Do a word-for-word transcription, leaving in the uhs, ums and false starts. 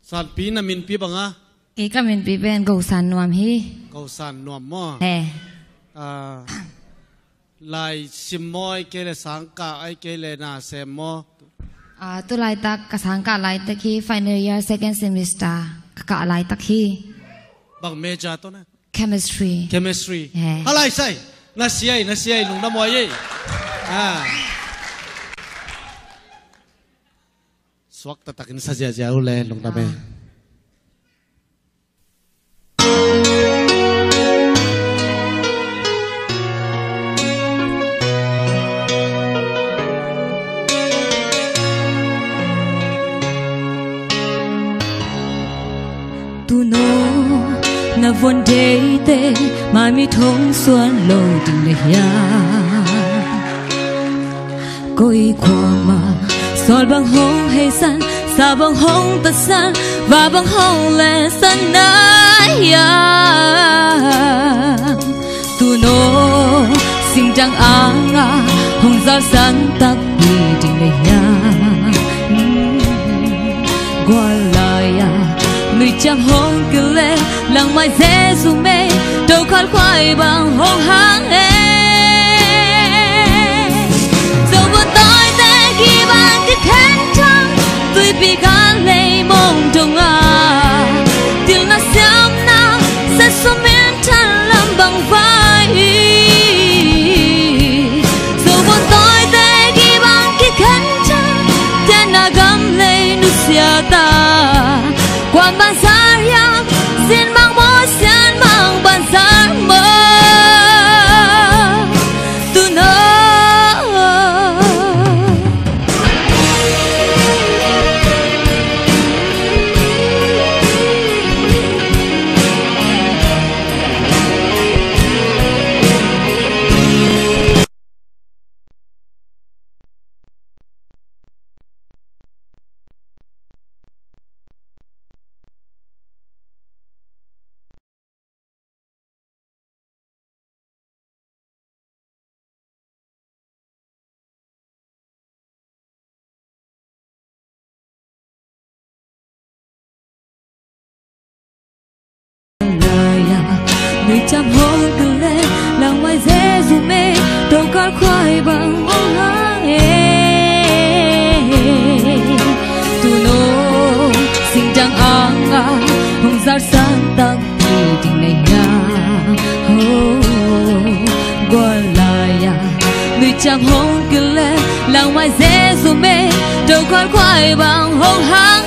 Sanpi, na minpi bang a? Kei ka minpi pen Go San Nuam hi. Go San Nuam maw? He. Ah, lai sim maw, ahih kei leh sangkah, ahih kei leh na sem maw? Ah, tu laitak ka sangkah laitak hi, final year second semester ka kah laitak hi. Bang major tawh na? Chemistry. Chemistry. He. Halai sai. Na siai, na siai, lungdam huai ei. Ah. Suak taktakin sa ziazia uh le, lungdam ei. Ah. Tuno na von deite mai mit hong suan lo ding na hiam? Koi khua mah sawl bang hong heisan, sa bang hong tatsan, va bang hong lensan na hiam? Tuno singdang anga hong zalsan takpi ding na hiam? Gual lai-a nuiciam hong kile, langmai Jesu mei, tokhal khuai bang hong hang e. Zong bun tawite gibang kikhen thang, tuipi kal lei mong dong a, til na siamna sa sumin than lam bang vai. Zong bun tawite gibang kikhen thang, tian na gam lei nusia ta. Kuan ban zar hiam, sin mang maw, sian mang ban zar maw? Tuno. Lai-a nuiciam hong kile, langmai Jesu mei, tokhal khuai bang hong hang e. Tuno singdang anga hong zalsan takpi ding na hiam? Ho, gual lai-a nuiciam hong kile, langmai Jesu mei, tokhal khuai bang hong hang